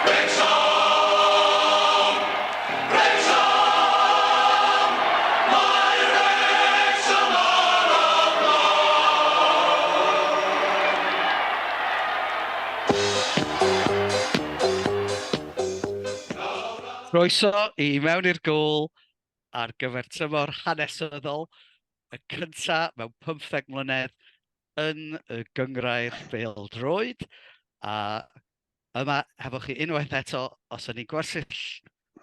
Wrecsam! Wrecsam! Mae Wrecsam ar y blaen! Croeso i mewn i'r gôl ar gyfer tymor hanesyddol, y cynta mewn 15 mlynedd yn y gynghrair bêl-droed. A yma hefo chi unwaith eto, os o'n i'n gwersyll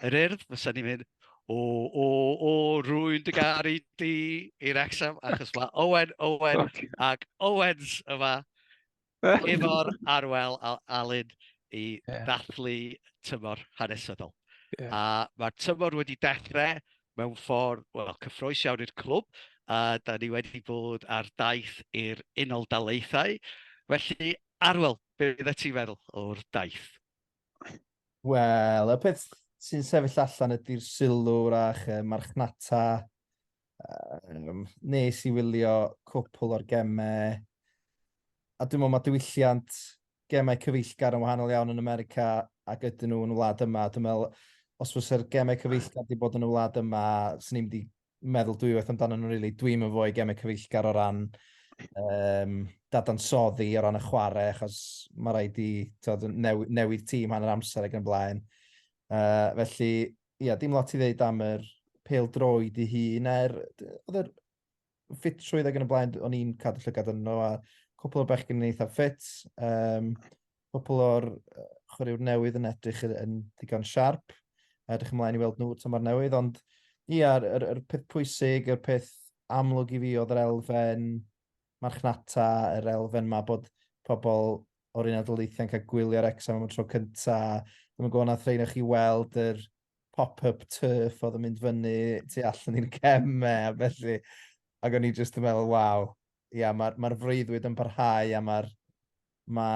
yr Urdd, fysa ni'n mynd, o, o, o, rwy'n dy garu di i Wrecsam, achos mae Owen, Owen ac Owens yma efo'r Arwel a Alun i ddathlu tymor hanesyddol. A mae'r tymor wedi dechrau mewn ffordd, wel, cyffrous iawn i'r clwb, a da ni wedi bod ar daith i'r Unol Daleithiau. Felly, Arwel, be oeddet ti'n feddwl o'r daith? Wel, y peth sy'n sefyll allan ydy'r sylw wrach, y marchnata. Nes i wylio cwpl o'r gemau, a dwi'n meddwl mae diwylliant gemau cyfeillgar yn wahanol iawn yn America ac ydyn nhw yn y wlad yma. Dwi'n meddwl, os fysa'r gemau cyfeillgar wedi bod yn y wlad yma, swn i'n mynd i meddwl dwywaith amdano nhw, really. Dwi'm yn fwy gemau cyfeillgar o ran dadansoddi, o ran y chwarae, achos mae rhaid i tod, newid tîm hanner amser ac yn y blaen. Felly, ia, dim lot i ddeud am yr pêl droed i hun, er oedd yr ffitrwydd ac yn y blaen, o'n i'n cadw llygad yno, a cwpl o'r bechgyn yn eitha ffit, cwpl o'r chwaraewr newydd yn edrych yn ddigon siarp, edrych ymlaen i weld nhw tymor newydd, ond ia, yr peth pwysig, yr peth amlwg i fi oedd yr elfen marchnata, yr elfen ma bod pobl o'r Unol Daleithiau'n cael gwylio'r Wrecsam am y tro cynta. Dwi'm yn gwybod nath rhein o chi weld yr pop-up turf oedd yn mynd fyny tu allan i'r gemau, a felly, ac o'n i jyst yn meddwl, waw, ia, mae'r ma freuddwyd yn parhau a mae'r ma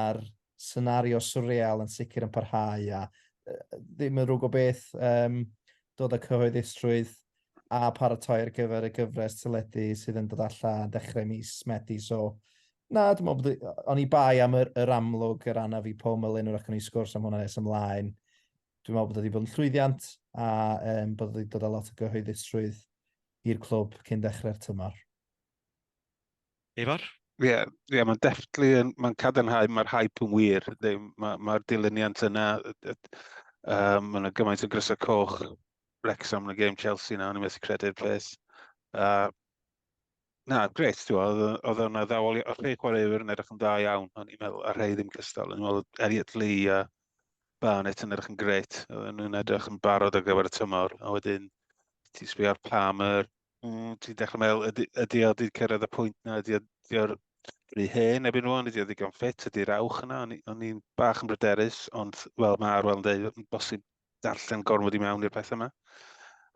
senario surreal yn sicr yn parhau, a ddim yn rwg o beth dod â cyhoeddusrwydd a paratoi ar gyfer y gyfres teledu sydd yn dod allan dechrau mis Medi, so na, dwi'n meddwl bod, o'n i bai am yr amlwg, yr anaf i Paul Mullin, wrach gawn ni sgwrs am hwnna nes ymlaen. Dwi'n meddwl bod wedi bod yn llwyddiant a bod wedi dod â lot o gyhoeddusrwydd i'r clwb cyn dechrau'r tymor. Ifor? Ie, yeah, yeah, mae'n definitely yn, mae'n cadarnhau, mae'r hype yn wir. Mae'r ma dilyniant yna, mae yna gymaint o grysau coch Wrexham yn y gêm Chelsea na, o'n i'n methu credu'r peth. Na, grêt, ti'n gwybod, oedd o'n addawol, oedd rhai chwaraewyr yn edrych yn dda iawn, o'n i'n meddwl, a rhai ddim cystal. O'n i'n meddwl Elliot Lee a Barnett yn edrych yn grêt, oedden nhw'n edrych yn barod ar gyfer y tymor, a wedyn ti'n sbio ar Palmer, ti'n dechrau meddwl, ydy o wedi cyrraedd y pwynt na, ydy o'r rhy hen erbyn rwan, ydy o ddigon ffit, ydy'r awch yna, o'n i'n bach yn bryderus, ond fel mae Arwel yn dweud, yn bosib darllen gormod i mewn i'r pethau yma.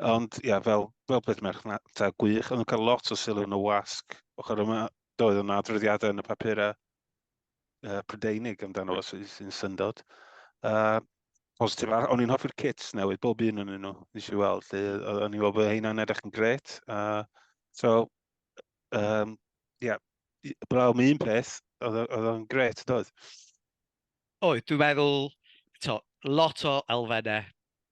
Ond ia, fel peth merchnata gwych, o'n nhw'n cael lot o sylw yn y wasg, ochr yma, doedd yna adroddiadau yn y papurau Prydeinig amdano fo sy'n syndod. Positif arall, o'n i'n hoffi'r kits newydd, bob un o'n nhw, nes i weld, lle, o'n i'n meddwl bod heina'n edrych yn grêt. So, yeah, blaw am un peth, oedd o'n grêt, doedd? Oedd, dwi'n meddwl, to, lot o elfennau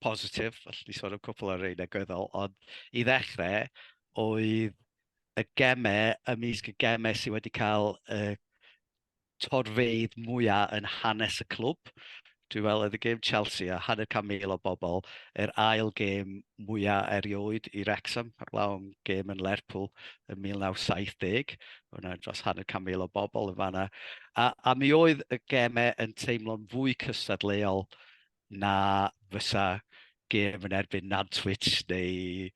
positif, allwn ni sôn am cwpl o'r rhai negyddol, ond i ddechrau, oedd y gemau ymysg y gemau sydd wedi cael y torfeydd mwyaf yn hanes y clwb. Dwi'n meddwl oedd y gêm Chelsea a 500,000 o bobl, yr ail gêm mwyaf erioed i Wrexham, ar law am gêm yn Lerpwl yn 1970. Oedd yna dros 500,000 o bobl yn fanna. A mi oedd y gemau yn teimlo'n fwy cystadleuol na fysa gêm yn erbyn Nantwich neu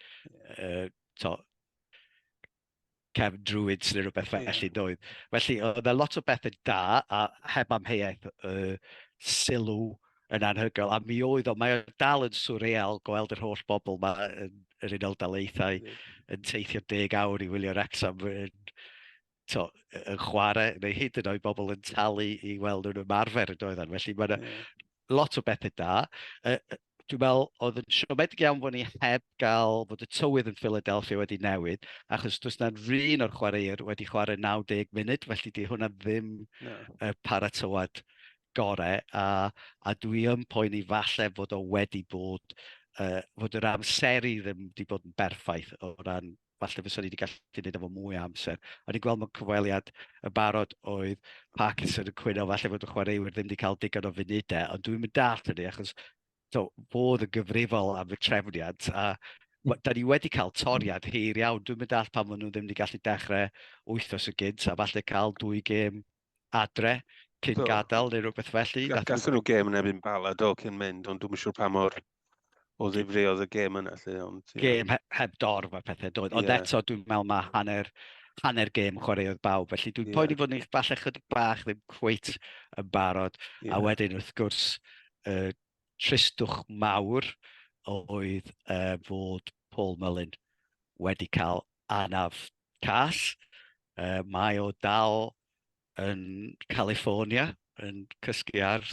Cefn Druids neu rhywbeth felly, doedd. Felly, oedd yna lot o bethau da, a heb amheuaeth y sylw yn anhygoel. A mi oedd o, mae o dal yn surreal gweld yr holl bobl ma yn yr Unol Daleithiau yn teithio 10 awr i wylio Wrexham yn chwarae, neu hyd yn oed bobl yn talu i weld nhw'n ymarfer yn doeddan. Felly mae yna lot o bethau da. Dwi'n meddwl oedd yn siomedig iawn bod ni heb gael bod y tywydd yn Philadelphia wedi newid, achos does na'n run o'r chwaraewyr wedi chwarae 90 munud, felly di hwnna ddim y paratoad gorau, a, a dwi yn poeni falle fod o wedi bod, fod yr amseru ddim wedi bod yn berffaith o ran, falle fysa ni wedi gallu gwneud efo mwy o amser. O'n i'n gweld mewn cyfweliad yn barod oedd Parkinson yn cwyno falle fod y chwaraewyr ddim wedi cael digon o funudau, ond dwi'n mynd dallt hynny achos to, fod yn gyfrifol am y trefniant a da ni wedi cael toriad hir iawn. Dwi'n mynd dallt pam maen nhw ddim wedi gallu dechrau wythnos yn gynt a falle cael dwy gêm adre cyn do. gadael neu rhywbeth felly. Gathon nhw gêm yn erbyn Bala do cyn mynd, ond dwi'n siŵr pa mor o ddifri oedd y gêm yna. Lle, ond, yeah. Gêm heb dorf a pethau doedd. Ond yeah. eto dwi'n meddwl mae hanner, hanner gêm chwaraeodd bawb, felly dwi'n yeah. poeni fod ni falle chydig bach ddim cweit yn barod. Yeah. A wedyn wrth gwrs, tristwch mawr oedd fod Paul Mullin wedi cael anaf cas. Mae o dal yn California, yn cysgu ar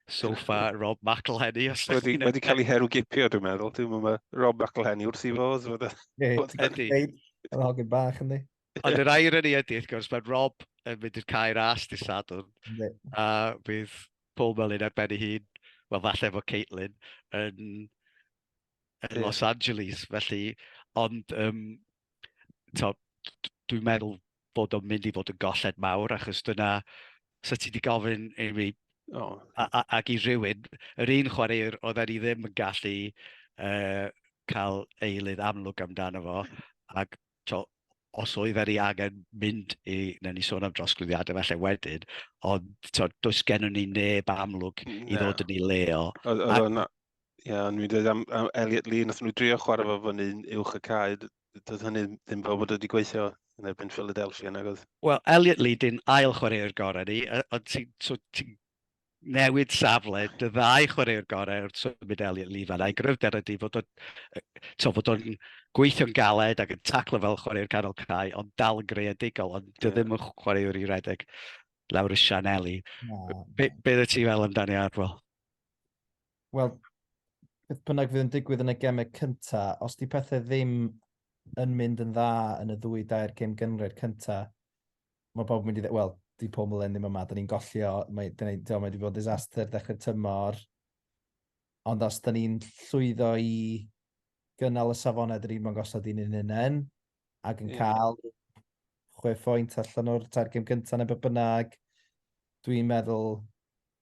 soffa Rob McElhenney. Os wedi, wedi cael ei herwgipio, dwi'n meddwl. Dwi'n meddwl mae Rob McElhenney wrth ei fodd. Ydy. Yn hogyn bach, yndi. Ond yr irony ydy, wrth gwrs, mae Rob yn mynd i'r Cae Ras dydd Sadwrn, a bydd Paul Mullin ar ben ei hun, wel falle efo Caitlin, yn, yn Los Angeles, felly, ond um, to, dwi'n meddwl bod o'n mynd i fod yn golled mawr, achos dyna, so ti wedi gofyn i mi, oh. a, a, ac i rhywun, yr un chwaraewr oedden ni ddim yn gallu cael eilydd amlwg amdano fo, ac to, os oedd ni angen mynd i, nawn ni sôn am drosglwyddiadau falle wedyn, ond to, does gennym ni neb amlwg i ddod yn ei le o. Oedd Ie, o'n i'n dweud am, am Elliot Lee, nath nhw drio chwarae fo fyny uwch y cae, doedd hynny ddim fel bod wedi gweithio yn erbyn Philadelphia, nag oedd? Wel, Elliot Lee di'n ail chwaraewr gorau ni, ond ti'n so, ti newid safle dy ddau chwaraewr gorau wrth symud Elliot Lee fan. A'i gryfder ydy fod o'n, to, fod o'n gweithio'n galed ac yn taclo fel chwaraewr canol cae, ond dal yn greadigol, ond dy yeah. ddim yn chwaraewr i redeg lawr y sianeli. No. Be, be ti fel amdani Arwel? Wel, beth bynnag fydd yn digwydd yn y gemau cynta, os di pethau ddim yn mynd yn dda yn y ddwy dair gêm gynghrair cynta, mae pawb yn mynd i ddweud, wel, di Paul Mullin ddim yma, da ni'n golli o, mae, da ni, mae wedi bod yn disaster ddechrau'r tymor. Ond os da ni'n llwyddo i gynnal y safonau da ni'n bod yn gosod i'n hunain, ac yn yeah. cael chwe pwynt allan o'r tair gêm gyntaf neu beth bynnag, dwi'n meddwl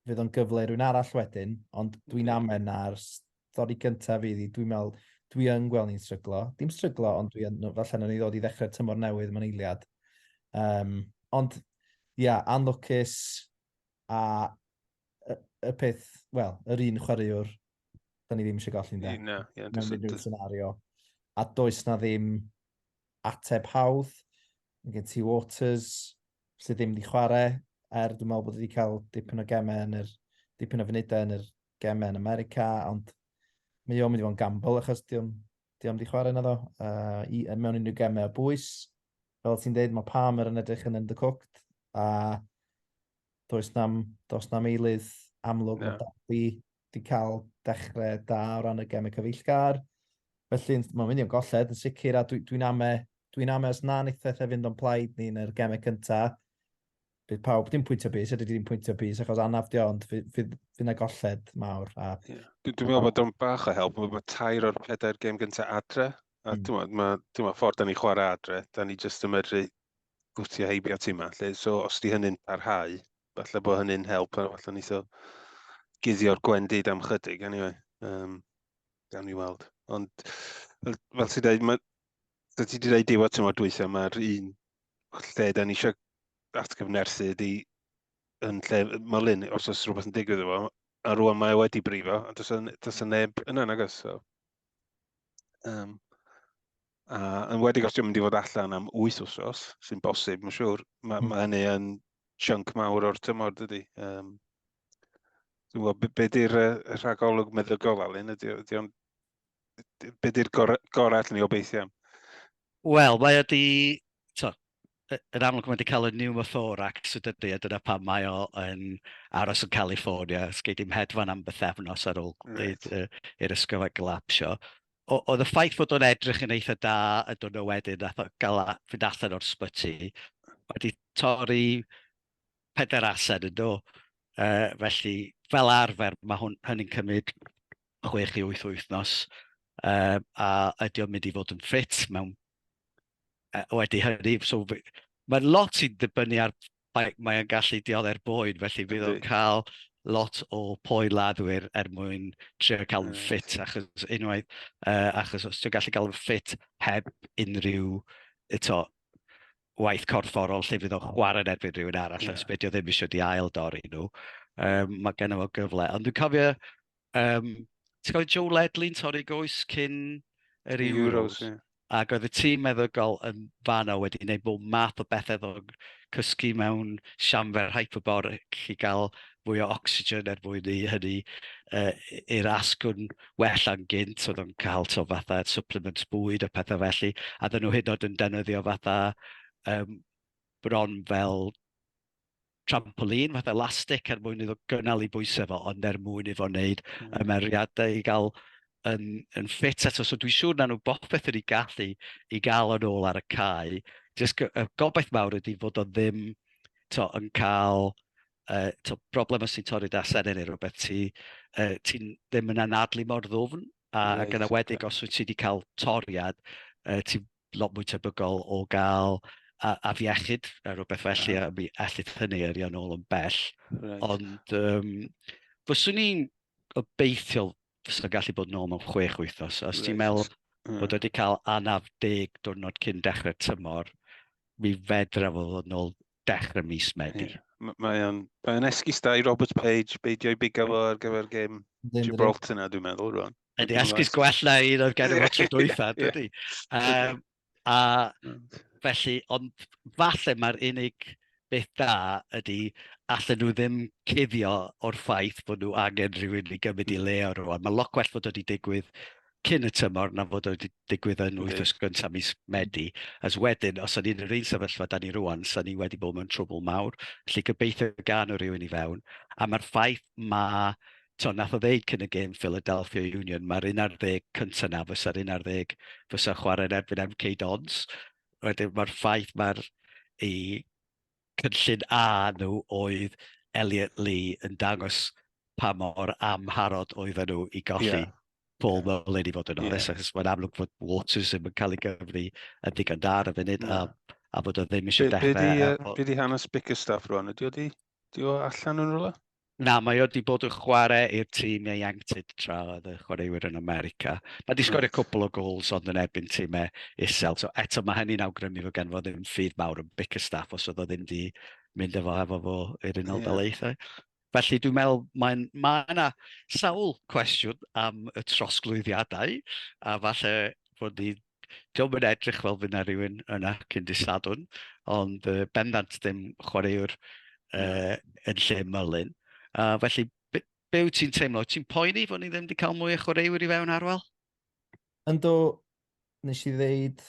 fydd o'n gyfle i rywun arall wedyn, ond dwi'n amen ar stori gyntaf fydd i, dwi'n meddwl, dwi yn gweld ni'n stryglo. Dim stryglo, ond dwi yn, falle nawn ni ddod i ddechrau'r tymor newydd mewn eiliad. Um, ond, ia, yeah, anlwcus a y, y peth, wel, yr un chwaraewr, da ni ddim eisiau golli'n de. Na, ie. Mewn unrhyw scenario. A does na ddim ateb hawdd. Mae gen ti Waters, sydd ddim wedi chwarae, er dwi'n meddwl bod wedi cael dipyn o gemau yn yr, dipyn o funudau yn yr gemau yn America, ond mae o'n mynd i fod yn gamble achos di o'm, di o'm di chwarae na ddo, i, mewn unrhyw gemau o bwys. Fel ti'n dweud, mae Palmer yn edrych yn undercooked, a does na'm, does na'm eilydd amlwg no. Mae Darby di cael dechrau da o ran y gemau cyfeillgar. Felly mae'n mynd i'n golled yn sicr, a dwi'n dwi, dwi ame, dwi'n ame os na wneith pethau fynd o'n plaid ni yn yr gemau cyntaf, bydd pawb, dim pwyntio bys, ydy ddim pwyntio bys, achos anaf di ond fydd, fydd, fydd na golled mawr. A... Yeah. Dwi'n dwi meddwl bod o'n bach o help, mae tair o'r pedair gêm gyntaf adre, a dwi'n meddwl, ma, ffordd da ni chwarae adre, da ni jyst yn medru gwthio heibio tîm lle. So os di hynny'n parhau, falle bod hynny'n help, a falle neith o guddio'r gwendid am chydig, anyway. Um, gawn ni weld. Ond, fel, fel ti'n dweud, ma, ti wedi dweud diwedd tymor dwytha, mae'r un lle da ni eisiau atgyfnerthu ydi yn lle Mullin, os oes rhywbeth yn digwydd efo, a rwan mae wedi brifo, a does does neb yna nag oes. So. Um, a yn wedi os di'n mynd i fod allan am 8 wsos, sy'n bosib, mae'n siŵr, mae, mm. ma hynny yn chunk mawr o'r tymor, dydy. Um, dwi'n gwybod, be, be di'r uh, rhagolwg meddygol, Alun? Ydy, ydy o'n, be di'r gorau gore allan ni obeithio am? Wel, mae o di, to, yn amlwg mae wedi cael y pneumothorax y dydy, a dyna pam mae o yn aros yn California. Sgei dim hedfan am bythefnos ar ôl right. i'r ysgyfaint golapsio. Oedd y ffaith fod o'n edrych yn eitha da y diwrnod wedyn, nath o gael fynd allan o'r sbyty, wedi torri pedair asen yn do. Felly, fel arfer, mae hwn, hynny'n cymryd 6 i 8 wythnos. A ydy o'n mynd i fod yn ffit mewn wedi hynny? So, mae'n lot i'n dibynnu ar mae o'n gallu dioddau'r boen, felly fydd o'n cael lot o poen laddwyr er mwyn trio cael yn ffit, achos unwaith, achos os ti'n gallu gael yn ffit heb unrhyw eto, waith corfforol lle fydd o'n chwarae yn erbyn rhywun arall, os beth o ddim eisiau di ail dorri nhw, mae gennym fo gyfle. Ond dwi'n cofio, ti'n cofio Joe Ledley'n torri goes cyn yr Euros? Euros, ie. Ac oedd y tîm meddygol yn fanno wedi gwneud bob math o bethau fel cysgu mewn siamfer hyperbaric i gael fwy o oxygen er mwyn i hynny i'r asgwrn wella'n gynt, oedd o'n cael to fatha supplements bwyd a pethau felly, a dyn nhw hyd yn oed yn defnyddio fatha bron fel trampoline, fatha elastic er mwyn iddo gynnal ei bwysau fo, ond er mwyn iddo wneud ymyriadau i gael yn ffit eto. So dwi'n siŵr na nhw bopeth yn ei gallu i gael yn ôl ar y cae. Just y gobaith mawr ydy fod o ddim to, yn cael to, broblem os ti'n torri dy asennau neu rhywbeth, ti'n ddim yn anadlu mor ddwfn. A ac yn enwedig os wyt ti wedi cael toriad, ti'n lot mwy tebygol o gael afiechyd a rhywbeth felly, a mi ellith hynny yrru yn ôl yn bell. Ond fyswn i'n obeithiol fysa'n gallu bod nôl mewn 6 wythnos. Os ti'n meddwl bod wedi cael anaf 10 diwrnod cyn dechrau'r tymor, mi fedra fo ddod nôl dechrau mis Medi. Ie. Mae o'n esgus da i Robert Page beidio i bigo fo ar gyfer gêm Gibraltar yna, dwi'n meddwl, rwan. Ydy, esgus gwell na un oedd gen i fo tro dwytha, dydy. A felly, ond falle mae'r unig beth da ydy allan nhw ddim cuddio o'r ffaith bod nhw angen rhywun i gymryd i le o rwan. Mae lot gwell fod wedi digwydd cyn y tymor na fod wedi digwydd yn wythnos gyntaf mis Medi. As wedyn, os o'n i'n yr un sefyllfa da ni rwan, sa ni wedi bod mewn trwbl mawr. Felly gobeithio gan o rhywun i fewn. A mae'r ffaith ma, to, nath o ddeud cyn y gêm Philadelphia Union, mae'r 11 cyntaf na fysa'r 11 fysa chwarae yn erbyn MK Dons. Wedyn mae'r ffaith mae'r i cynllun A nhw oedd Elliot Lee yn dangos pa mor amharod oedden nhw i golli Paul Mullin, i fod yn onest, achos mae'n amlwg fod Waters ddim yn cael ei gyfri yn ddigon da ar y funud, a bod o ddim eisiau Be dechrau. Be di hanes Bickerstaff rwan? Ydy o di, di o allan yn rhywle? Na, mae o wedi bod yn chwarae i'r tîm ieuenctid tra oedd y chwaraewyr yn America. Mae wedi sgorio cwpl o gols ond yn erbyn tîmau isel. So eto mae hynny'n awgrymu fod gen fo ddim ffydd mawr yn Bickerstaff os oedd o ddim wedi mynd efo fo i'r Unol Daleithiau. Felly dwi'n meddwl mae yna sawl cwestiwn am y trosglwyddiadau a falle fod ni. Dio'm yn edrych fel fydd 'na rhywun yna cyn dydd Sadwrn, ond bendant ddim chwaraewr yn lle Mullin. Felly, be wyt ti'n teimlo? Ti'n poeni fod ni ddim wedi cael mwy o chwaraewyr i fewn, Arwel? Yndw, nes i ddeud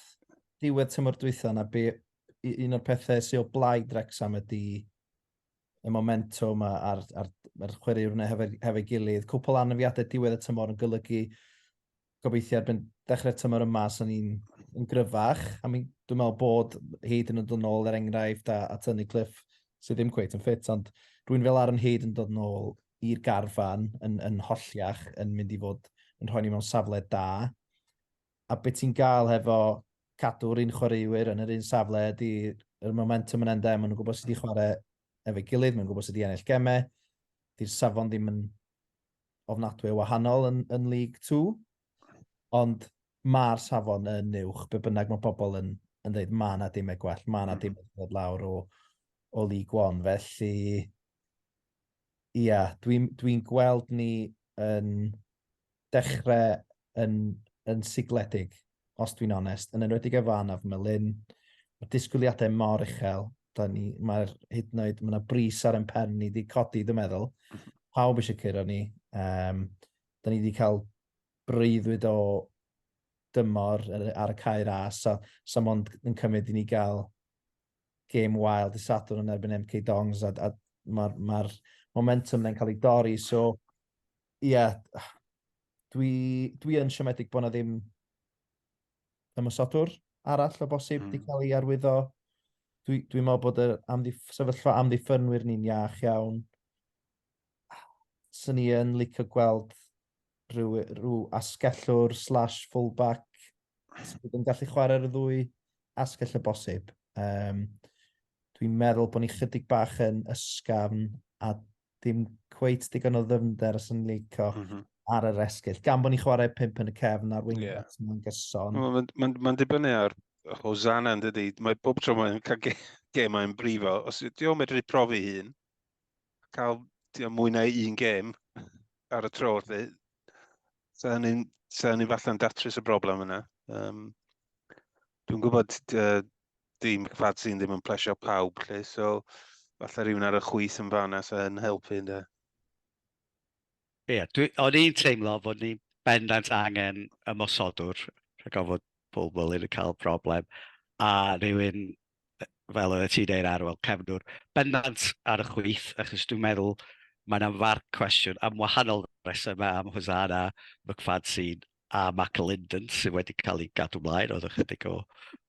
diwedd tymor dwytha na be, un o'r pethau sydd o blaid Wrexham ydy y momentum a'r chwaraewyr yna hefo'i gilydd. Cwpl anafiadau diwedd y tymor yn golygu gobeithio erbyn dechrau'r tymor yma sy'n ni'n yn gryfach. A mi, dwi'n meddwl bod Hayden yn dod nôl er enghraifft a Tunnicliffe sydd ddim cweit yn ffit, ond rwy'n fel Aaron Hayden yn dod nôl i'r garfan yn holliach yn mynd i fod yn rhoi ni mewn safle da. A beth ti'n gael hefo cadw'r un chwaraewyr yn yr un safle ydy yr momentum yn ende, maen nhw'n gwybod sut i chwarae efo'i gilydd, maen nhw'n gwybod sut i ennill gemau. Di'r safon ddim yn ofnadwy o wahanol yn League 2, ond mae'r safon yn uwch, be bynnag mae pobl yn dweud, mae yna dimau gwell, mae yna dimau dod lawr o League 1, felly ia, dwi gweld ni yn dechrau yn sigledig, os dwi'n onest, yn enwedig efo anaf Mullin, mae'r disgwyliadau mor uchel, da ni, mae'r hyd yn oed, mae yna bris ar ein pen ni wedi codi, dwi'n meddwl. Pawb eisiau curo ni. Da ni wedi cael breuddwyd o dymor ar y Cae Ras, so mond yn cymryd i ni gael gêm wael dydd Sadwrn yn erbyn MK Dons, a mae'r momentum na'n cael ei dorri, so ie, yeah, dwi yn siomedig bod na ddim ymosodwr arall o bosib wedi cael ei arwyddo. Dwi meddwl bod yr sefyllfa amddiffynwyr ni'n iach iawn. Swn i yn licio gweld rhyw, rhyw asgellwr slash fullback sydd yn gallu chwarae ar y ddwy asgell y bosib. Um, dwi'n meddwl bod ni chydig bach yn ysgafn a dim cweit digon o ddyfnder os yn licio ar yr esgyll. Gan bod ni'n chwarae pump yn y cefn a'r wingbacks yeah. mae'n gyson. Mae'n ma, ma, ma dibynnu ar Hosanna yn dydy. Mae bob tro mae'n cael ge gemau yn brifo. Os ydy o'n medru profi hun, cael dio, mwy na un gêm ar y tro, lle, sa hynny'n sa hynny falle'n datrys y broblem yna. Um, dwi'n gwybod uh, dim McFadden ddim yn plesio pawb, lle, so falle rhywun ar y chwith yn fanna sa yn helpu, ynddo. Ie, yeah, o'n i'n teimlo fod ni bendant angen ymosodwr, rhag ofod Paul Mullin yn cael broblem, a rhywun fel oedd ti'n deud Arwel, cefnwr, bendant ar y chwith, achos dwi'n meddwl mae yna farc cwestiwn am wahanol resymau am Hosanna, McFadzean a McAlinden sydd wedi cael ei gadw mlaen, oedd ychydig o,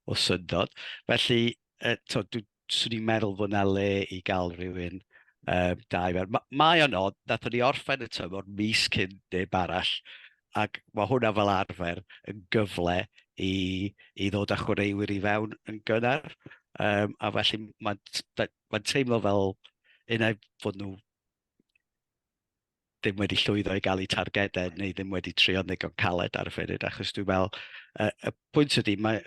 o syndod. Felly, e, to, dwi, swn i'n meddwl fod yna le i gael rhywun um, da i fewn. Ma, mae o'n od, nathon ni orffen y tymor mis cyn neb arall, ac mae hwnna fel arfer yn gyfle i, i ddod â chwaraewyr i fewn yn gynnar. Um, a felly mae'n ma teimlo fel unai fod nhw ddim wedi llwyddo i gael eu targedau neu ddim wedi trio ddigon caled ar y funud, achos dwi'n meddwl, uh, y pwynt ydy, mae,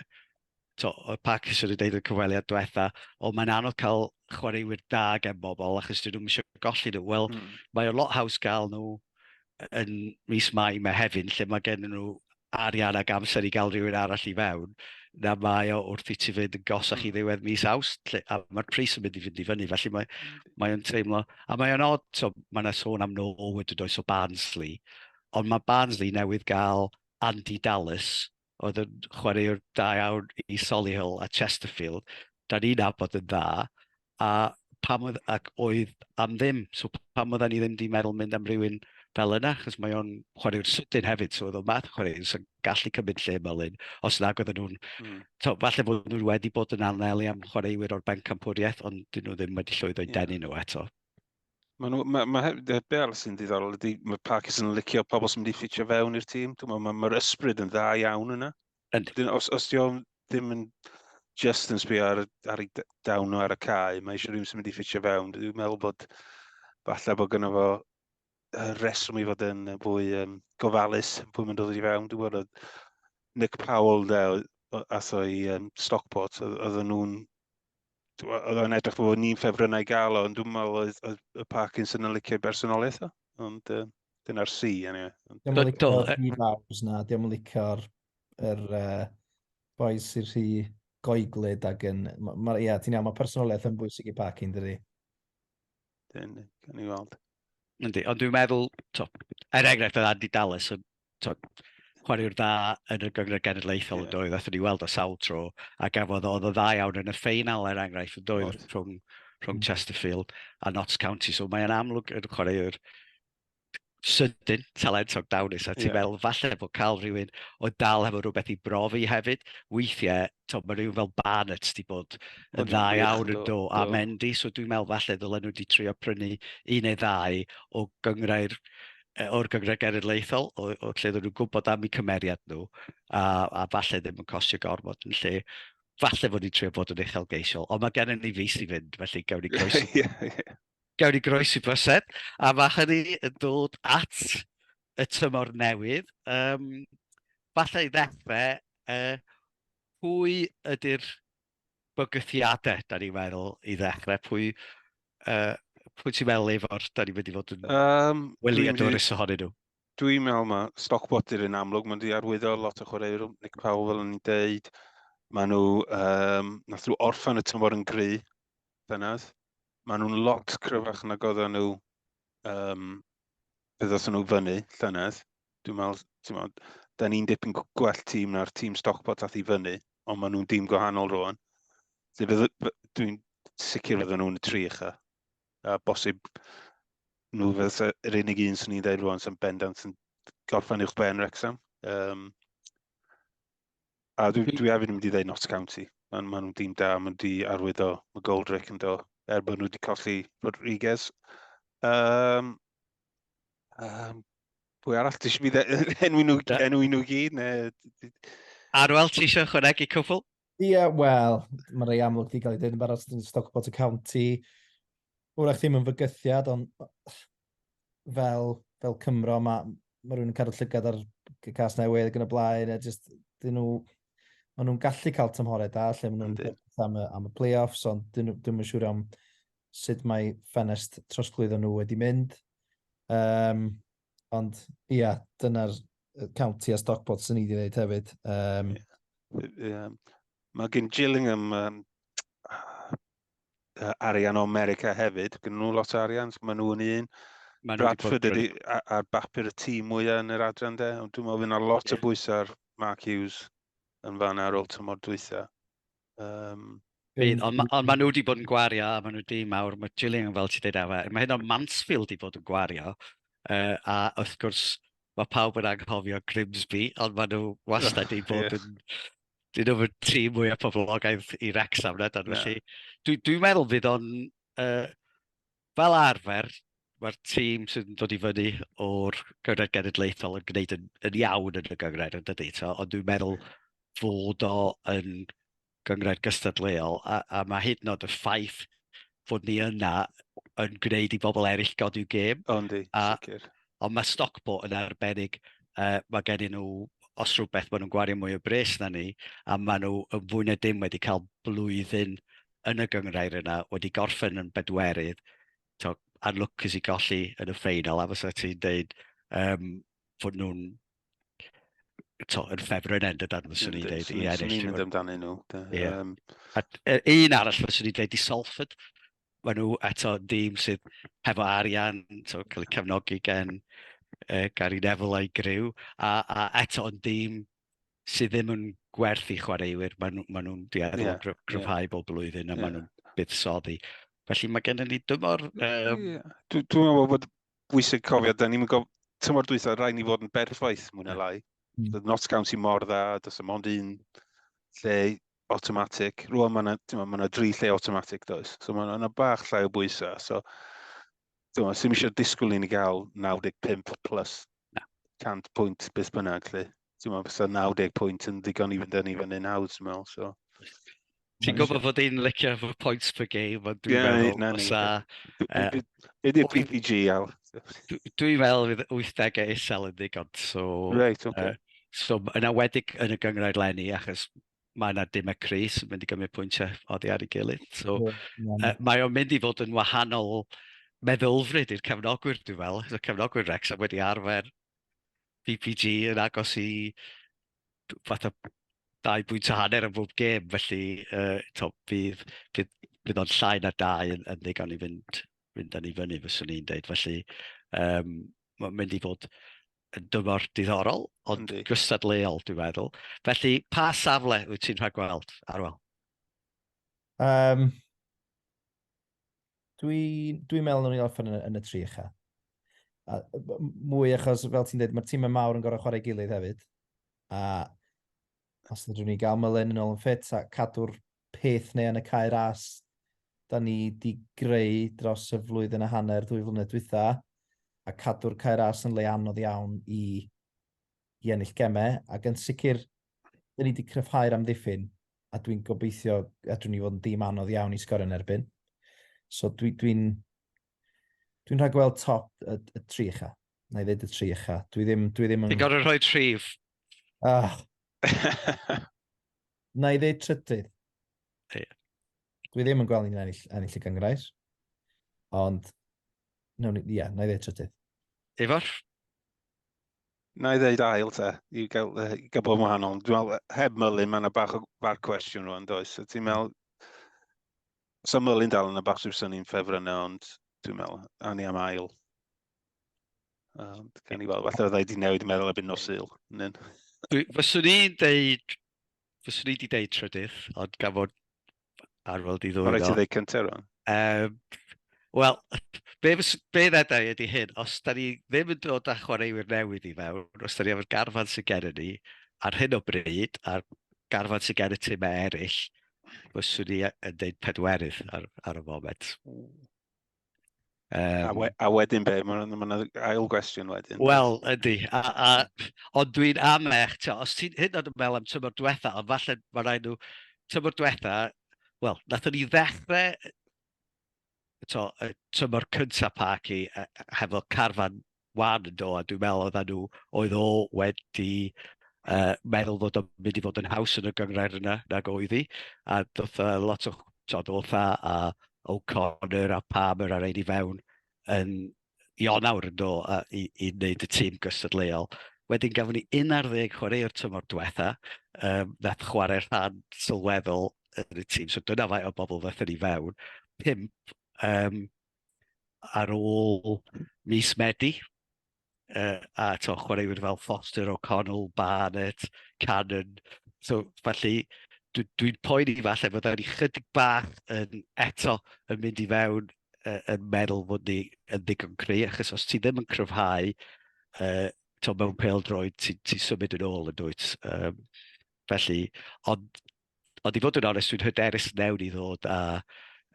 to, oedd Parkinson yn deud yn cyfweliad diwetha, o mae'n anodd cael chwaraewyr da gen bobl achos dyn nhw'n eisiau golli nhw. Wel, mae o lot haws gael nhw yn mis Mai, Mehefin, lle mae gen nhw arian ac amser i gael rhywun arall i fewn, na mae o wrth i ti fynd yn gosach i ddiwedd mis Awst, lle, a mae'r pris yn mynd i fynd i fyny, felly mae, mae o'n teimlo, a mae o'n odd, so, mae yna sôn am Norwood yn does o Barnsley, ond mae Barnsley newydd gael Andy Dallas, oedd yn chwaraewr da iawn i Solihull a Chesterfield, da ni'n nabod yn dda, a pam oedd, ac oedd am ddim, so pam oedden ni ddim di meddwl mynd am rhywun fel yna, achos mae o'n chwaraewr sydyn hefyd, so oedd o'n math o chwaraewr sy'n gallu cymryd lle Mullin, os nag oedden nhw'n, to, falle bod nhw wedi bod yn anelu am chwaraewyr o'r bencampwriaeth, ond dyn nhw ddim wedi llwyddo i yeah. denu nhw eto. Ma nhw, ma, ma, be arall sy'n diddorol ydy, mae Parkinson yn licio pobl sy'n mynd i ffitio fewn i'r tîm. Dwi'n meddwl, mae'r ma ysbryd yn dda iawn yna. Dyn, os, os di ddim yn just yn sbio ar, ar ei dawn nhw ar y cae, mae eisiau rhywun sy'n mynd i ffitio fewn. Dwi'n meddwl bod falle bod gynno fo reswm i fod yn fwy um, gofalus pwy mae'n dod i fewn. Dwi'n gwybod Nick Powell de, ath o i um, Stockport, oedden nhw'n oedd o'n edrych bod ni'n ffefrynnau i gael o, ond dwi'n meddwl oedd, oedd y Parkinson yn licio'i bersonoliaeth o. Ond uh, dyna'r C, anyway. Diolch yn licio'r rhywbeth na, diolch yn licio'r er, uh, boys sy'n rhy goeglyd ac yn... Ma, ma, ia, ti'n iawn, mae personoliaeth yn bwysig i Parkin, dydy. Dyn, gan i weld. Yndi, ond dwi'n meddwl, to, er enghraifft oedd Andy Dallas yn to, chwaraewr dda yn y Gynghrair Genedlaethol yeah. yn doedd, athyn ni weld o sawl tro, a gafodd oedd o dda iawn yn y ffeinal er enghraifft yn doedd rhwng, rhwng Chesterfield a Notts County, so mae'n amlwg yn chwaraewr sydyn, talentog dawnus, a ti'n yeah. meddwl falle bod cael rhywun o dal hefo rhywbeth i brofi hefyd, weithiau, to, mae rhywun fel Barnett wedi bod yn dda iawn yn do, a Mendy, so dwi'n meddwl falle ddylen nhw wedi trio prynu un neu ddau o gynghrair o'r gynghrair genedlaethol, o, o lle oedden nhw'n gwybod am eu cymeriad nhw, a, a falle ddim yn costio gormod yn lle falle fod ni'n trio bod yn uchelgeisiol, ond mae gennym ni fus i fynd, felly gawn ni groesi, yeah, yeah. gawn ni groesi bysedd, a mae hynny yn dod at y tymor newydd. Um, falle i ddechrau, uh, pwy ydy'r bygythiadau, da ni'n meddwl, i ddechrau? Pwy, uh, pwy ti'n meddwl, Efor, da ni'n mynd i fod yn um, wyliadwrus ohonyn nhw? Dwi'n meddwl mae Stockport i'r un amlwg, mae'n di arwyddo lot o chwaraewyr, Nick Powell fel o'n i'n deud. Maen nhw, um, nath nhw orffen y tymor yn gry, llynedd. Maen nhw'n lot cryfach nag oedden nhw um, fe ddothon nhw fyny llynedd. Dwi'n meddwl, ti'n meddwl, da ni'n dipyn gwell tîm na'r tîm Stockport ath i fyny, ond maen nhw'n dîm gwahanol rwan. Dwi'n sicr fydden nhw'n y tri ucha. A bosib nhw fydd yr unig un sy'n ni'n dweud rwan sy'n bendant yn gorffen uwch ben Wrexham. Um, a dwi, dwi hefyd yn mynd i dweud Notts County. Maen ma nhw'n dîm da, maen nhw wedi arwyddo McGoldrick yn do, er bod nhw wedi colli Rodriguez. Um, Pwy arall? Ti eisiau fi enwi nhw, enwi nhw gyd? Neu... Arwel, ti eisiau chwanegu cwpl? Ie, yeah, wel, mae rei amlwg wedi cael ei dweud yn barod yn Stockport y County. Wrach ddim yn fygythiad, ond fel, fel Cymro, mae, mae rhywun yn cadw llygad ar cas newydd ac yn y blaen, a just, dyn nhw, maen nhw'n gallu cael tymhorau da, lle maen nhw'n am, y, am y play-offs, ond dyn nhw, dwi'm yn siŵr am sut mae ffenest trosglwyddo nhw wedi mynd. Um, ond ia, dyna'r County a Stockport sy'n ni wedi gwneud hefyd. Um, yeah. Mae gen Gillingham arian o America hefyd. Gen nhw lot o arian, so maen nhw yn un. Ma Bradford ydy ar bapur y tîm mwyaf yn yr adran de. Ond dwi'n meddwl fydd yna lot o bwysau ar Mark Hughes yn fan ar ôl tymor dwytha. Bydd, ond ma, on ma nhw wedi bod yn gwario, a maen nhw dîm mawr, mae Gillingham fel ti'n dweud Efa, mae hyn o'n Mansfield wedi bod yn gwario, a wrth gwrs mae pawb yn anghofio Grimsby, ond maen nhw wastad wedi bod yn, dyn nhw'n tîm mwyaf poblogaidd i Wrexham, na, dan, felly dwi'n dwi meddwl fydd o'n, fel arfer, mae'r tîm sydd yn dod i fyny o'r gynghrair genedlaethol yn gwneud yn, yn iawn yn y gynghrair yn dydy, to, ond dwi'n meddwl fod o yn gynghrair gystadleuol, a, a mae hyd yn oed y ffaith fod ni yna yn gwneud i bobl eraill godi'w gêm. Yndi, sicr. Ond mae Stockport yn arbennig, mae gennyn nhw, os rhywbeth, maen nhw'n gwario mwy o bres na ni, a maen nhw yn fwy na dim wedi cael blwyddyn yn y gynghrair yna, wedi gorffen yn bedwerydd, to, anlwcus i golli yn y ffeinal, a fysa ti'n deud um, fod nhw'n to, yn ffefryn yn dydan, fyswn i'n deud, i ennill. Swn i'n mynd amdanyn nhw. Yeah. A, un arall fyswn i'n deud i Salford, maen nhw eto yn dîm sydd hefo arian, so, cael eu cefnogi gen Gary Neville a'i griw, a, a eto yn dîm sydd ddim yn gwerthu chwaraewyr, maen nhw, maen nhw'n dueddol yeah, o gryfhau yeah. bob blwyddyn a yeah. maen nhw'n buddsoddi. Felly mae gennym ni dymor... Um... Yeah. Dwi'n dwi meddwl bod bwysig cofio, da ni'n gof... tymor dwytha, rhaid ni fod yn berffaith mwy na lai. Mm. Notts County mor dda, does dim ond un lle automatic. Rwan mae yna ma dri lle automatic does. So mae yna bach llai o bwysau. So, dwi'n sy'n eisiau disgwyl i ni gael 95 plus Na. 100 pwynt beth bynnag, lle. Dwi'n meddwl bysa 90 pwynt yn ddigon i fynd â ni fyny'n hawdd, dwi'n meddwl. So, Ti'n gwybod fod un licio fo points per game, ond dwi'n yeah, meddwl na, fysa... Be di'r PPG, Al? Dwi'n meddwl fydd 80au isel yn ddigon, so... Right, okay. So, yn awedig yn y gynghrair leni, achos mae yna dim y Cris yn mynd i gymryd pwyntiau oddi ar ei gilydd. So, yeah, yeah. Mae o'n mynd i fod yn wahanol meddylfryd i'r cefnogwyr, dwi'n meddwl. Y cefnogwyr Wrexham wedi arfer PPG yn agos i fatha 2 bwynt a hanner yn bob gêm, felly to, fydd, fydd, fydd o'n llai na dau yn, yn ddigon i fynd, fynd â ni fyny, fyswn i'n deud. Felly um, mae'n mynd i fod yn dymor diddorol, ond Yndi. gystadleuol, dwi'n meddwl. Felly, pa safle wyt ti'n rhagweld, Arwel? Um, Dwi'n dwi meddwl nhw'n i orffen yn, yn y tri ucha. A, mwy achos, fel ti'n dweud, mae'r tîmau mawr yn gorau chwarae gilydd hefyd. A os ydyn ni gael Mullin yn ôl yn ffit a cadw'r peth neu yn y cae ras da ni di greu dros y flwyddyn a hanner, 2 flynedd dwytha, a cadw'r cae ras yn le anodd iawn i, i ennill gemau, ac yn sicr, da ni wedi cryfhau'r amddiffyn, a dwi'n gobeithio adrwn ni fod yn dîm anodd iawn i sgorio yn erbyn. So dwi'n dwi, dwi rhagweld top y, y tri ucha. Na i ddweud y tri ucha. Dwi ddim, dwi ddim yn... Ti'n gorfod rhoi rhif. Ah. Na i ddweud trydydd. Yeah. Dwi ddim yn gweld ni'n ennill, ennill y gynghrair. Ond, no, ie, yeah, na i ddweud trydydd. Ifor? Na i ddeud ail te, i gael, i gael bod yn wahanol. Dwi'n meddwl, heb Mullin, mae yna bach o bar cwestiwn rwan, does? So ti'n meddwl, so Mullin dal yn y bach sy'n ni'n ffefrynnau, ond dwi'n meddwl, a ni am ail. Ond gan i weld, falle fydda i wedi newid meddwl erbyn nos Sul. Fyswn i'n deud, fyswn i wedi deud trydydd, ond gan fod Arwel di ddwylo. Mae'n rhaid ti ddeud cyntaf rwan. Um, Wel, be, be ddedau ydy hyn, os da ni ddim yn dod â chwaraewyr newydd i fewn, os da ni efo'r garfan sydd gen ni, ar hyn o bryd, a'r garfan sydd gen y timau eraill, fyswn i yn deud pedwerydd ar, ar y foment. A, we, a wedyn be? Mae'n ma ail gwestiwn wedyn. Wel, ydy. A, a, ond dwi'n amech, to, os ti'n hyd yn oed yn meddwl am tymor diwetha, ond falle mae rhaid nhw, tymor diwetha, wel, nathon ni ddechrau to, y tymor cynta Parky hefo carfan wan yn do, a dwi'n meddwl oedden nhw, oedd o wedi meddwl fod o'n mynd i fod yn haws yn y gynghrair yna nag oedd hi, a doth lot o, tod, Otha a O'Connor a Palmer a rein i fewn yn Ionawr yn do, a, i, i wneud y tîm gystadleuol. Wedyn gafon ni 11 chwaraewr tymor diwetha, nath chwarae rhan sylweddol yn y tîm, so dyna faint o bobl ddaethon ni fewn. 5 ar ôl mis Medi, a to, chwaraewyr fel Foster, O'Connell, Barnett, Cannon. So, felly, dwi'n dwi poeni falle fod ni chydig bach yn eto yn mynd i fewn yn meddwl fod ni yn ddigon cry, achos os ti ddim yn cryfhau, to, mewn pêl-droed, ti'n ti symud yn ôl yn dwyt. Felly, ond, ond i fod yn onest, dwi'n hyderus newn i ddod â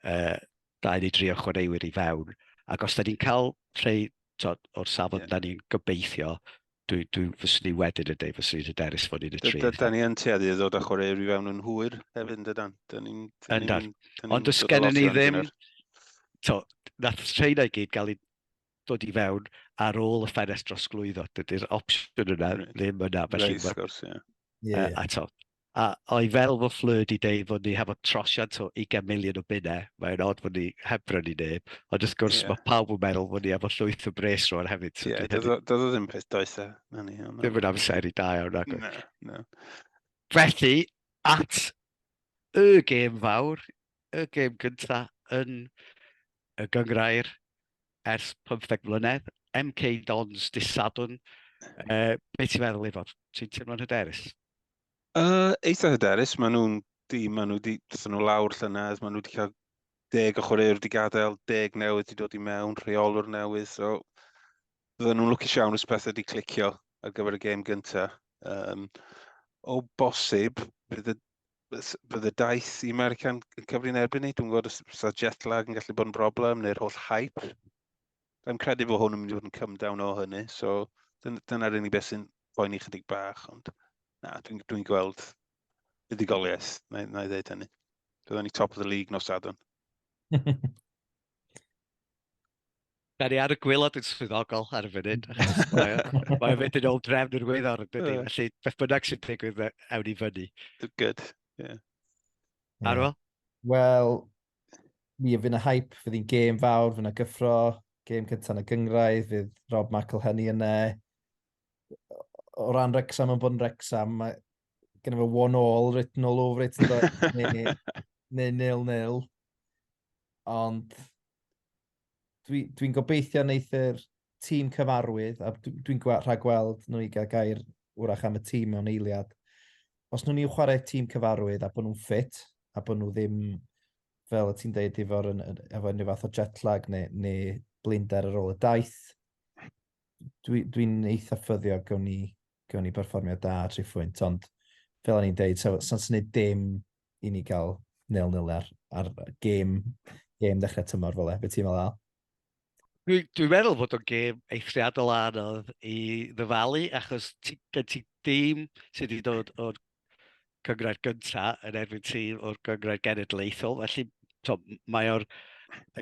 2 neu 3 o chwaraewyr i fewn. Ac os da ni'n cael rhai to, o'r safon yeah. da ni'n gobeithio, dwi, dwi fyswn i wedyn yn dweud fyswn i'n hyderus fod ni'n y tri. Da ni yn tueddu i ddod â chwaraewyr i fewn yn hwyr hefyd, yn dydan? Da ni'n... Yndan. Ond does gennym ni ddim... To, nath rheina i gyd gael ei dod i fewn ar ôl y ffenest drosglwyddo. Dydy'r opsiwn yna right. ddim yna. Felly, right, wrth gwrs, ie. Yeah. A to, a o'i fel fod Fleur di deud fod ni hefo trosiant o 20 miliwn o bunnau, mae'n od fod ni heb brynu neb, ond wrth gwrs yeah. mae pawb yn meddwl fod ni efo llwyth o bres rwan hefyd. Ie, yeah, doedd o ddim peth doeth e. Ddim yn amser i da iawn, nag Na, na. Felly, at y gêm fawr, y gêm gynta yn y gynghrair ers 15 mlynedd, MK Dons dydd Sadwrn. Be ti'n meddwl, Ifor? Ti'n teimlo'n hyderus? Eitha hyderus, maen nhw'n dîm, maen nhw wedi, ddaethon nhw lawr llynedd, maen nhw wedi cael 10 o chwaraewyr wedi gadael, 10 newydd wedi dod i mewn, rheolwr newydd, so bydden nhw'n lwcus iawn os pethau wedi clicio ar gyfer y gêm gyntaf. O bosib, bydd y, bydd y daith i America'n cyfri'n erbyn ni. Dwi'n gwybod os fysa jet lag yn gallu bod yn broblem, neu'r holl hype. Dwi'n credu bod hwn yn mynd i fod yn come down o hynny, so dyna'r unig beth sy'n poeni chydig bach, ond na, dwi'n dwi gweld fuddugoliaeth, na, na i ddeud hynny. Byddwn ni top of the league nos Sadwrn. Da ni ar y gwaelod yn swyddogol ar y funud, achos mae o'n mynd yn ôl drefn yr wyddor, yn dydi? Felly, beth bynnag sy'n digwydd, awn ni fyny. Good, yeah. Arwel? Wel, mi fydd yna hype, fydd hi'n gêm fawr, fydd yna gyffro, gêm cyntaf yn y gynghrair, fydd Rob McElhenney yna. O ran Wrexham yn bod yn Wrexham, mae gen fo 1-all written all over it, yndo? Neu, neu 0-0. Ond dwi'n dwi gobeithio wneith yr tîm cyfarwydd, a dwi'n dwi rhagweld nhw i gael gair wrach am y tîm mewn eiliad. Os nhw'n i'w chwarae tîm cyfarwydd a bod nhw'n ffit, a bod nhw ddim, fel y ti'n deud, efo'r, efo unrhyw fath o jet lag neu, neu blinder ar ôl y daith, dwi'n dwi, eitha ffyddiog gawn ni, gawn ni berfformiad da ar tri phwynt, ond fel o'n i'n deud, sa'n so, syniad dim i ni gael 0-0 ar, ar gêm, gêm dechrau tymor fel e. Be ti'n meddwl, Al? Dwi'n dwi meddwl bod o'n gêm eithriadol anodd i ddyfalu, achos ti, gen ti dîm sydd wedi dod o'r cynghrair gynta yn erbyn tîm o'r gynghrair genedlaethol, felly to, mae o'r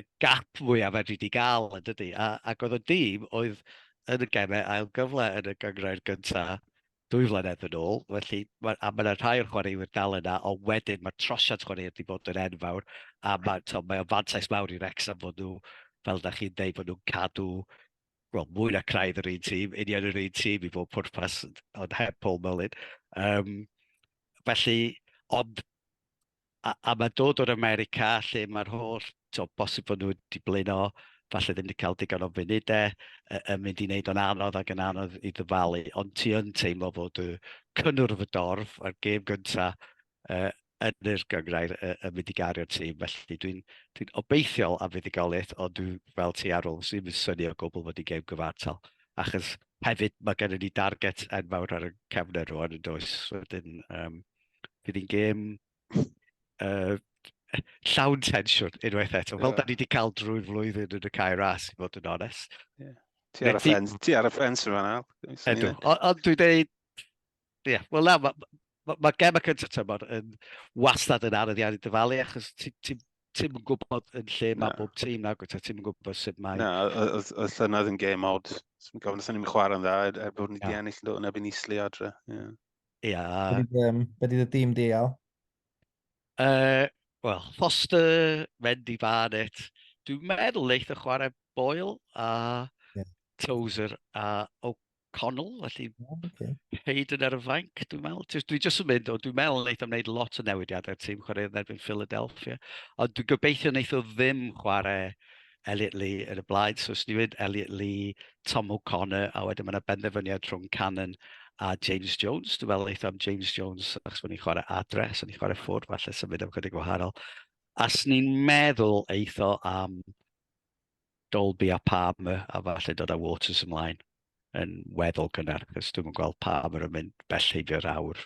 y gap mwyaf fedri di gael yn dydy. A, ac oedd y dîm oedd yn y gemau ail gyfle yn y gynghrair gynta 2 flynedd yn ôl, felly ma, a mae yna rhai o'r chwaraewyr dal yna, ond wedyn mae'r trosiant chwaraewyr wedi bod yn enfawr, a mae, to, mae o'n fantais mawr i Wrexham fod nhw, fel da chi'n deud, fod nhw'n cadw well, mwy na craidd yr un tîm, union yr un tîm i bob pwrpas, ond heb Paul Mullin. Felly, ond a, a mae dod o'r America lle mae'r holl, to, bosib fod nhw wedi blino, falle ddim wedi cael digon o funudau, yn mynd i wneud o'n anodd ac yn anodd i ddyfalu, ond ti yn teimlo fod y cynnwrf y dorf a'r gêm gynta yn yr gynghrair yn mynd i gario'r tîm, felly dwi'n dwi obeithiol am fuddugoliaeth, ond dwi fel ti ar ôl, sy'n mynd synnu o gwbl fod i gêm gyfartal, achos hefyd mae gennym ni darget enfawr ar y cefnau rwan yn does, wedyn fydd hi'n gêm Llawn tensiwn unwaith eto, fel da ni wedi cael drwy'r flwyddyn yn y Cae Ras, i fod yn onest. Yeah. Ti ar y ffens, ti ar y ffens yma nawr. Ydw, ond dwi'n dweud, ie, yeah, wel na, mae ma, ma gem y cyntaf tymor yn wastad yn anodd iawn i dyfalu, achos ti'n ti, ti yn gwybod yn lle mae bob tîm na, gwta, ti'n gwybod sut mae... Na, oedd llynedd yn gêm odd. Swn gofyn, os ni'n chwarae'n dda, er, er bod ni wedi ennill yn dod yn erbyn Eastleigh adre. Ie. Yeah. Be di dy dîm di, Al? Wel, Foster, Mendy Barnett. Dwi'n meddwl wneith o chwarae Boyle a yeah. Tozer a O'Connell, felly okay. Hayden ar y fainc, dwi'n meddwl. Dwi jyst yn mynd, o, dwi'n meddwl wneith o wneud lot o newidiadau'r tîm chwarae yn erbyn Philadelphia. Ond dwi'n gobeithio wneith o ddim chwarae Elliot Lee yn y blaen. So, os ni'n mynd Elliot Lee, Tom O'Connor, a wedyn mae yna benderfyniad rhwng Cannon a James Jones. Dwi'n meddwl eitha am James Jones, achos bod ni'n chwarae adre, so ni'n chwarae ffwrdd, falle symud am chydig wahanol. A swn i'n meddwl eitho am Dolby a Palmer, a falle dod â Waters ymlaen yn weddol gynnar, achos dwi'n gweld Palmer yn mynd bell heibio'r awr.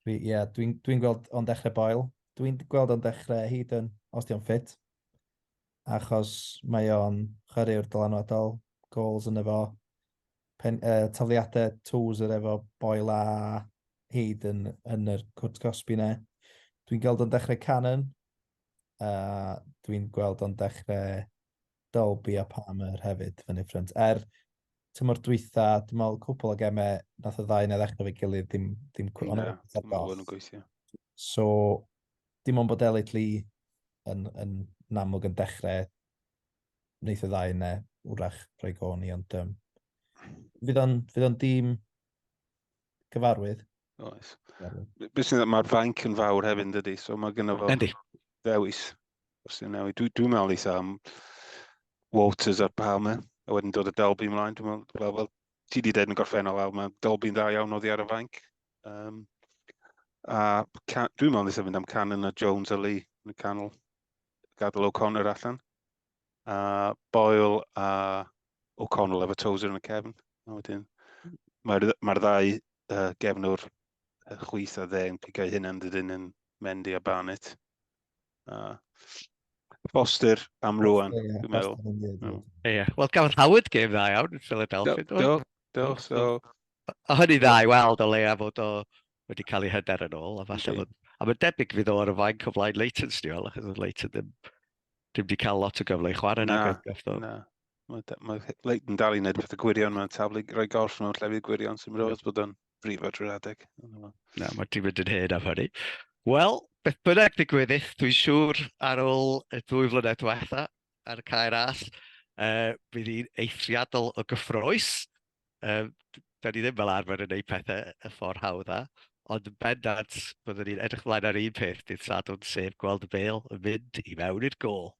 Ie, yeah, dwi'n dwi gweld o'n dechrau Boyle. Dwi'n gweld o'n dechrau Hayden, os di o'n ffit. Achos mae o'n chwaraewr dylanwadol, goals yn efo, pen, tafliadau Tozer efo Boyle a Hayden yn yr cwrt cosbi ne. Dwi'n gweld o'n dechrau Cannon, a dwi'n gweld o'n dechrau Dolby a Palmer hefyd fyny ffrynt. Er, tymor dwytha, dwi'n meddwl cwpl o gemau, nath y ddau na ddechrau fe gilydd, ddim... ddim Na, ddim yn gweithio. So, dim ond bod Elliot Lee yn, yn, yn amlwg yn dechrau, wneith y ddau yna wrach rhoi go ni, ond um, fydd o'n, fydd o'n dîm cyfarwydd. Oes. Beth sy'n mae'r fainc yn fawr hefyd, dydy, so mae gynno fo ddewis. Os yw'n newid. Dwi'n dwi meddwl eitha am Walters a Palmer, a wedyn dod y Dolby ymlaen. Dwi'n meddwl, wel, wel, ti wedi dweud yn gorffennol, Al, mae Dolby'n dda iawn oddi ar y fainc. Um, a dwi'n meddwl eitha fynd am Cannon a Jones a Lee yn y canol, gadael O'Connor allan. A Boyle a O'Connell efo Tozer yn y cefn. A wedyn, mae'r mae ddau gefnwr chwith a dde yn pigau hynna'n dydyn yn Mendy a Barnett. A Foster am rwan, dwi'n meddwl. Ie, wel gafodd Howard gêm dda iawn yn Philadelphia. Do, do, do, so... A hynny dda i weld o leia fod o wedi cael ei hyder yn ôl, a falle fod... A mae'n debyg fydd o ar y fainc o flaen Leighton, Stiol, achos oedd Leighton ddim, ddim wedi cael lot o gyfle i chwarae na. Na, na. Mae, mae Leighton dal i wneud pethau gwirion, mae'n taflu rhoi gorff mewn llefydd gwirion, sy'n rhywbeth bod o'n brifo drwy'r adeg. Na, mae di mynd yn hen am hynny. Wel, beth bynnag ddigwyddith, dwi'n siŵr ar ôl y ddwy flynedd diwetha ar y Cae Ras, bydd hi'n eithriadol o gyffrous. Da ni ddim fel arfer yn gwneud pethau y ffordd hawdd a, ond yn bendant byddwn ni'n edrych ymlaen ar un peth dydd Sadwrn, sef gweld y bêl yn mynd i mewn i'r gôl.